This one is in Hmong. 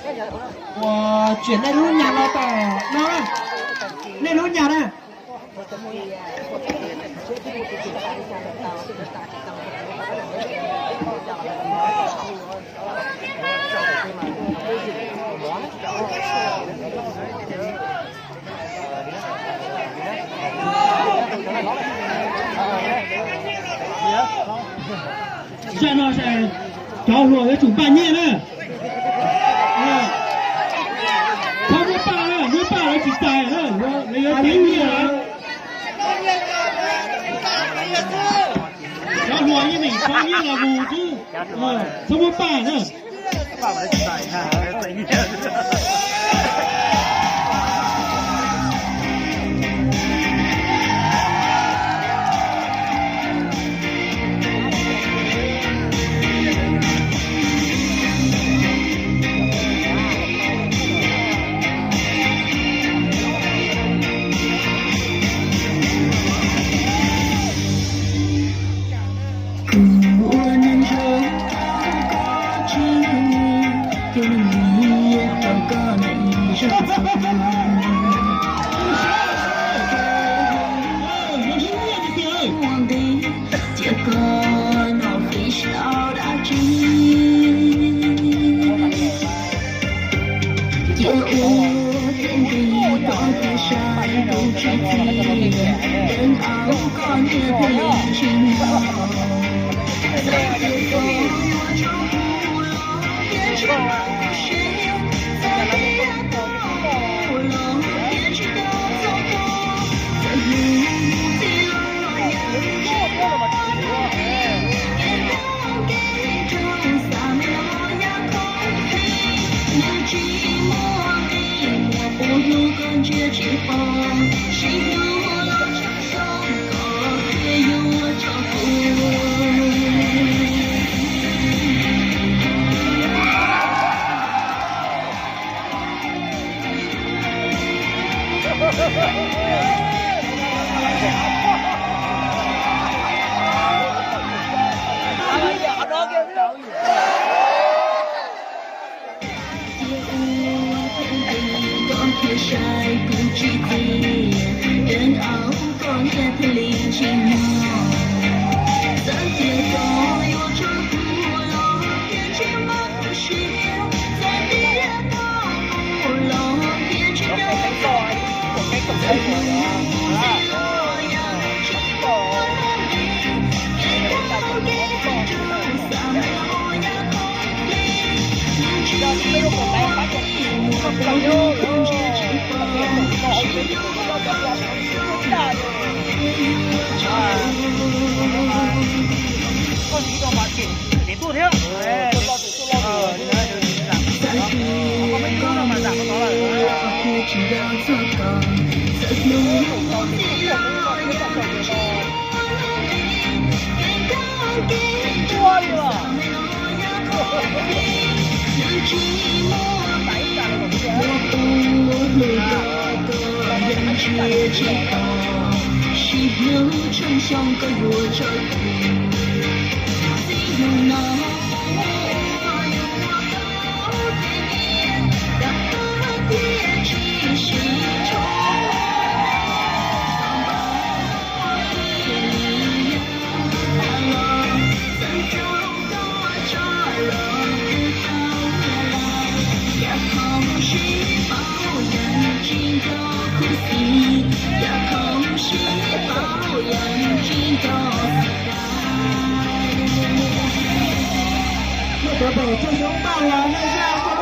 Ua, tsim nej lub nyam los tas no, nej lub nyam na. Zaj no cov hluas yuav tsum npaj nyiaj na. Txhob muab paj na, muab paj lawv tsis txais na, lawv yuav txais nyiaj na. Cov hluas yeej meem txhob nyiaj los mus xwb, txhob muab paj na. Kuv ua neeg zoo koj tsis hlub, cia li ua rau koj neej zoo txog. Ua nqi cia koj noj fij saib dab tsi. Cia ua thiaj nqi koj cia sai kuv tsis txiv, deev au koj nyiaj thiaj li tsis muaj. Txawm tias koj yuav tso kuv los thiab tsis muaj siab, txawm tias koj mus los thiab tsis tau txog koj, txawm hnub txij los yog tsis muaj kev, kev tau kev raug xa me los yog khoom plig, nws tsis muaj nqi muaj puas hlub koj ntsia tsis pom, sib hlub los tshaj zoo koj thiaj yuav tso kuv. Cia ua thiaj nqi koj cia sai kuv tsis txiv, deev au koj nyiaj thiaj li tsis muaj. Txawm tias koj yuav tso kuv los thiab tsis muaj siab, txawm tias koj mus los thiab tsis tau txog, txawm hnub txij los yog tsis muaj nqi, kev tau kev raug xa me los yog khoom plig, nws tsis muaj nqi muaj puas hlub koj ntsia tsis pom, sib hlub los tshaj zoo koj thiaj yuav tso kuv. Txawm tias koj mus los thiab tsis tau txog koj, txawm hnub txij los yog tsis muaj nqi, kev tau kev raug xa me los yog khoom plig, nws tsis muaj nqi muaj puas hlub koj, koj yeej ntsia tsis pom, sib hlub tshaj xyoo koj yuav tso kuv. Txij hnub no mus ua yuav tau kev nyiam, koj thiaj tsis sib tshuam, txom nyem li yog tas los, txawm raug koj tso los kuj tau los, yam khoom sib paub yeej tsis nco khuv xim, yam khoom sib paub yeej tsis nco xav. Cov pem tsoom hmoob tau los nej zaj